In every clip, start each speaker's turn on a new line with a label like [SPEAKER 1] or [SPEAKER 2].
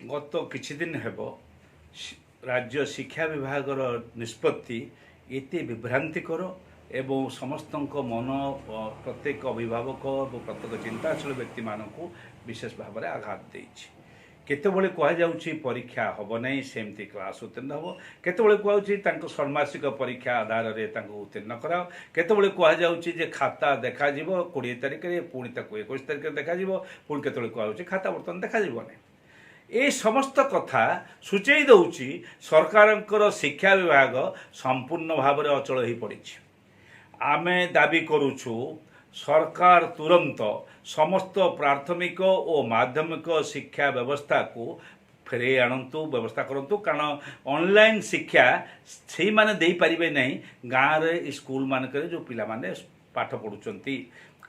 [SPEAKER 1] ଗତ କିଛି ଦିନ ହେବ ରାଜ୍ୟ ଶିକ୍ଷା ବିଭାଗର ନିଷ୍ପତ୍ତି ଏତେ ବିଭ୍ରାନ୍ତିକର ଏବଂ ସମସ୍ତଙ୍କ ମନ, ପ୍ରତ୍ୟେକ ଅଭିଭାବକ ଏବଂ ପ୍ରତ୍ୟେକ ଚିନ୍ତାଶୀଳ ବ୍ୟକ୍ତିମାନଙ୍କୁ ବିଶେଷ ଭାବରେ ଆଘାତ ଦେଇଛି। କେତେବେଳେ କୁହାଯାଉଛି ପରୀକ୍ଷା ହେବ ନାହିଁ, ସେମିତି କ୍ଲାସ୍ ଉତ୍ତୀର୍ଣ୍ଣ ହେବ। କେତେବେଳେ କୁହାଯାଉଛି ତାଙ୍କ ଷଣ୍ମାସିକ ପରୀକ୍ଷା ଆଧାରରେ ତାଙ୍କୁ ଉତ୍ତୀର୍ଣ୍ଣ କରାଅ। କେତେବେଳେ କୁହାଯାଉଛି ଯେ ଖାତା ଦେଖାଯିବ 20 ତାରିଖରେ, ପୁଣି ତାକୁ 21 ତାରିଖରେ ଦେଖାଯିବ, ପୁଣି କେତେବେଳେ କୁହାଯାଉଛି ଖାତା ବର୍ତ୍ତମାନ ଦେଖାଯିବ ନାହିଁ। ଏ ସମସ୍ତ କଥା ସୂଚେଇ ଦେଉଛି ସରକାରଙ୍କର ଶିକ୍ଷା ବିଭାଗ ସମ୍ପୂର୍ଣ୍ଣ ଭାବରେ ଅଚଳ ହୋଇପଡ଼ିଛି। ଆମେ ଦାବି କରୁଛୁ, ସରକାର ତୁରନ୍ତ ସମସ୍ତ ପ୍ରାଥମିକ ଓ ମାଧ୍ୟମିକ ଶିକ୍ଷା ବ୍ୟବସ୍ଥାକୁ ଫେରାଇ ଆଣନ୍ତୁ, ବ୍ୟବସ୍ଥା କରନ୍ତୁ। କାରଣ ଅନଲାଇନ୍ ଶିକ୍ଷା ସେଇମାନେ ଦେଇପାରିବେ ନାହିଁ, ଗାଁରେ ସ୍କୁଲମାନଙ୍କରେ ଯେଉଁ ପିଲାମାନେ ପାଠ ପଢ଼ୁଛନ୍ତି।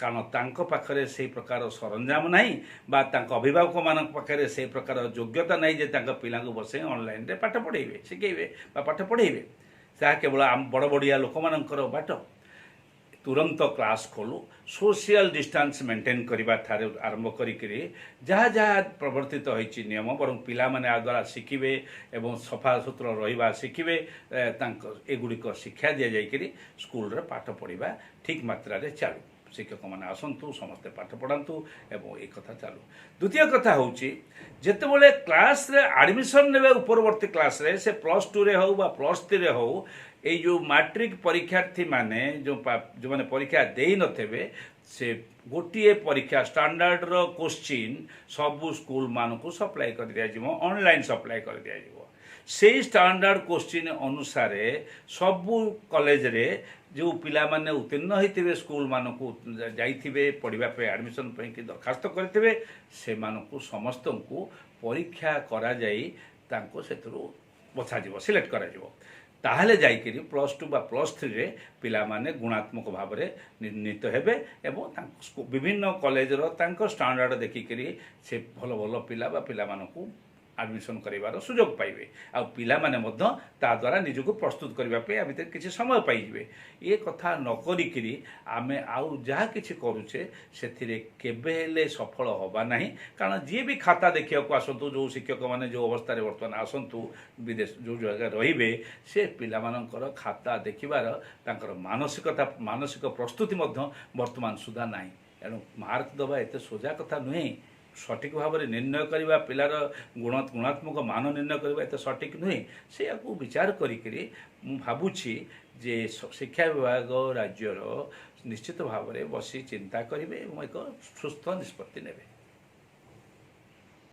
[SPEAKER 1] କାରଣ ତାଙ୍କ ପାଖରେ ସେଇ ପ୍ରକାର ସରଞ୍ଜାମ ନାହିଁ ବା ତାଙ୍କ ଅଭିଭାବକମାନଙ୍କ ପାଖରେ ସେଇ ପ୍ରକାର ଯୋଗ୍ୟତା ନାହିଁ ଯେ ତାଙ୍କ ପିଲାଙ୍କୁ ବସେଇ ଅନଲାଇନରେ ପାଠ ପଢ଼େଇବେ, ଶିଖେଇବେ ବା ପାଠ ପଢ଼େଇବେ। ତାହା କେବଳ ଆମ ବଡ଼ ବଡ଼ିଆ ଲୋକମାନଙ୍କର ବାଟ। ତୁରନ୍ତ କ୍ଲାସ୍ ଖୋଲୁ। ସୋସିଆଲ ଡିଷ୍ଟାନ୍ସ ମେଣ୍ଟେନ୍ କରିବା ଠାରୁ ଆରମ୍ଭ କରିକିରି ଯାହା ଯାହା ପ୍ରବର୍ତ୍ତିତ ହୋଇଛି ନିୟମ, ବରଂ ପିଲାମାନେ ୟା ଦ୍ୱାରା ଶିଖିବେ ଏବଂ ସଫାସୁତୁରା ରହିବା ଶିଖିବେ। ତାଙ୍କ ଏଗୁଡ଼ିକ ଶିକ୍ଷା ଦିଆଯାଇକିରି ସ୍କୁଲରେ ପାଠ ପଢ଼ିବା ଠିକ୍ ମାତ୍ରାରେ ଚାଲୁ। ଶିକ୍ଷକମାନେ ଆସନ୍ତୁ, ସମସ୍ତେ ପାଠ ପଢ଼ାନ୍ତୁ ଏବଂ ଏ କଥା ଚାଲୁ। ଦ୍ୱିତୀୟ କଥା ହେଉଛି, ଯେତେବେଳେ କ୍ଲାସ୍ରେ ଆଡ଼ମିସନ୍ ନେବେ ଉପରବର୍ତ୍ତୀ କ୍ଲାସ୍ରେ, ସେ +2ରେ ହେଉ ବା +3ରେ ହେଉ, ଏଇ ଯେଉଁ ମାଟ୍ରିକ ପରୀକ୍ଷାର୍ଥୀମାନେ ଯେଉଁମାନେ ପରୀକ୍ଷା ଦେଇନଥିବେ, ସେ ଗୋଟିଏ ପରୀକ୍ଷା ଷ୍ଟାଣ୍ଡାର୍ଡ଼ର କୋଶ୍ଚିନ୍ ସବୁ ସ୍କୁଲମାନଙ୍କୁ ସପ୍ଲାଏ କରିଦିଆଯିବ, ଅନଲାଇନ୍ ସପ୍ଲାଏ କରିଦିଆଯିବ। ସେଇ ଷ୍ଟାଣ୍ଡାର୍ଡ଼ କୋଶ୍ଚିନ୍ ଅନୁସାରେ ସବୁ କଲେଜରେ ଯେଉଁ ପିଲାମାନେ ଉତ୍ତୀର୍ଣ୍ଣ ହୋଇଥିବେ, ସ୍କୁଲମାନଙ୍କୁ ଯାଇଥିବେ ପଢ଼ିବା ପାଇଁ, ଆଡ଼ମିସନ୍ ପାଇଁ କି ଦରଖାସ୍ତ କରିଥିବେ, ସେମାନଙ୍କୁ ସମସ୍ତଙ୍କୁ ପରୀକ୍ଷା କରାଯାଇ ତାଙ୍କୁ ସେଥିରୁ ବଛାଯିବ, ସିଲେକ୍ଟ କରାଯିବ। ତାହେଲେ ଯାଇକରି +2 ବା +3ରେ ପିଲାମାନେ ଗୁଣାତ୍ମକ ଭାବରେ ନିର୍ଣ୍ଣିତ ହେବେ ଏବଂ ତାଙ୍କ ବିଭିନ୍ନ କଲେଜର ତାଙ୍କ ଷ୍ଟାଣ୍ଡାର୍ଡ଼ ଦେଖିକରି ସେ ଭଲ ଭଲ ପିଲା ବା ପିଲାମାନଙ୍କୁ ଆଡ଼ମିସନ୍ କରିବାର ସୁଯୋଗ ପାଇବେ। ଆଉ ପିଲାମାନେ ମଧ୍ୟ ତା ଦ୍ୱାରା ନିଜକୁ ପ୍ରସ୍ତୁତ କରିବା ପାଇଁ ଆ ଭିତରେ କିଛି ସମୟ ପାଇଯିବେ। ଏ କଥା ନ କରିକିରି ଆମେ ଆଉ ଯାହା କିଛି କରୁଛେ, ସେଥିରେ କେବେ ହେଲେ ସଫଳ ହେବା ନାହିଁ। କାରଣ ଯିଏ ବି ଖାତା ଦେଖିବାକୁ ଆସନ୍ତୁ, ଯେଉଁ ଶିକ୍ଷକମାନେ ଯେଉଁ ଅବସ୍ଥାରେ ବର୍ତ୍ତମାନ ଆସନ୍ତୁ, ବିଦେଶ ଯେଉଁ ଜାଗାରେ ରହିବେ, ସେ ପିଲାମାନଙ୍କର ଖାତା ଦେଖିବାର ତାଙ୍କର ମାନସିକତା, ମାନସିକ ପ୍ରସ୍ତୁତି ମଧ୍ୟ ବର୍ତ୍ତମାନ ସୁଦ୍ଧା ନାହିଁ। ଏଣୁ ମାର୍କ ଦେବା ଏତେ ସୋଜା କଥା ନୁହେଁ। ସଠିକ୍ ଭାବରେ ନିର୍ଣ୍ଣୟ କରିବା, ପିଲାର ଗୁଣାତ୍ମକ ମାନ ନିର୍ଣ୍ଣୟ କରିବା ଏତେ ସଠିକ୍ ନୁହେଁ। ସେଇଆକୁ ବିଚାର କରିକିରି ମୁଁ ଭାବୁଛି ଯେ ଶିକ୍ଷା ବିଭାଗ ରାଜ୍ୟର ନିଶ୍ଚିତ ଭାବରେ ବସି ଚିନ୍ତା କରିବେ ଏବଂ ଏକ ସୁସ୍ଥ ନିଷ୍ପତ୍ତି ନେବେ।